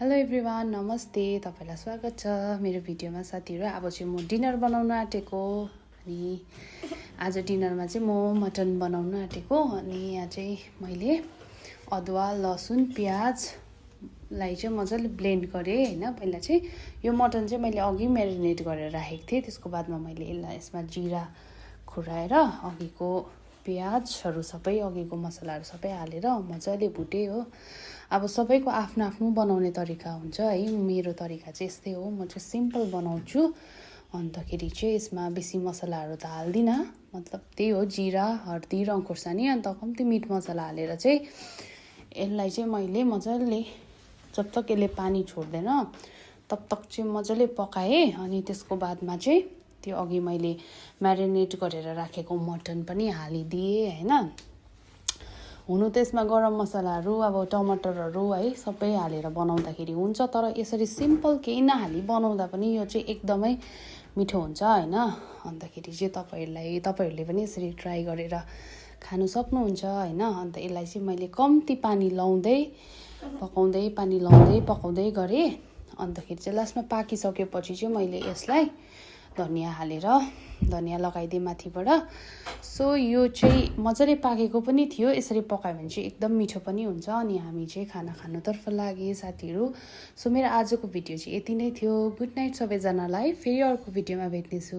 Hello everyone, नमस्ते। तपाईलाई स्वागत छ मेरो भिडियोमा साथीहरु। अब चाहिँ म डिनर बनाउन आँटेको अनि आज डिनरमा चाहिँ म मटन बनाउन आँटेको अनि यहाँ चाहिँ मैले अदुवा, लसुन, प्याजलाई चाहिँ मजाले ब्लेन्ड गरे हैन। पहिला चाहिँ यो मटन चाहिँ मैले अघि म्यारिनेट गरेर राखेको थिएँ। त्यसको बादमा मैले यसमा जिरा खुराएर अघिको प्याजहरु सबै अघिको मसलाहरु सबै हालेर मजाले भुटे हो। अब सबैको आफ्नो आफ्नो बनाउने तरिका हुन्छ है। मेरो तरिका चाहिँ यस्तै हो। म चाहिँ सिम्पल बनाउँछु। अन्तखेरि चाहिँ यसमा बेसी मसलाहरु त हाल्दिन। मतलब त्यही हो, जिरा, हर्दी, रङ खोर्सानी अनि कम्ती मीट मसला हालेर चाहिँ यसलाई चाहिँ मैले मजाले जब तक यसले पानी छोड्दैन तब तक चाहिँ मजाले पकाए। अनि त्यसको बादमा चाहिँ त्यो अघि मैले म्यारिनेट गरेर राखेको मटन पनि हालिदिए हैन। हुनु त यसमा गरम मसलाहरु अब टमाटरहरु है सबै हालेर बनाउँदाखेरि हुन्छ, तर यसरी सिम्पल केही नहाली बनाउँदा पनि यो चाहिँ एकदमै मिठो हुन्छ हैन। अन्तखेरि चाहिँ तपाईहरुले पनि यसरी ट्राई गरेर खानु सक्नुहुन्छ हैन। अन्त यसलाई चाहिँ मैले कम्ती पानी लाउँदै पकाउँदै गरे। अन्तखेरि चाहिँ लास्टमा पाकिसकेपछि चाहिँ मैले यसलाई धनिया हालेर धनिया लगाइदिए माथिबाट। सो यो चाहिँ मजाले पाकेको पनि थियो। यसरी पकायो भने चाहिँ एकदम मिठो पनि हुन्छ। अनि हामी चाहिँ खाना खानुतर्फ लागे साथीहरु। सो मेरो आजको भिडियो चाहिँ यति नै थियो। गुड नाइट सबैजनालाई। फेरि अर्को भिडियोमा भेट्नेछु।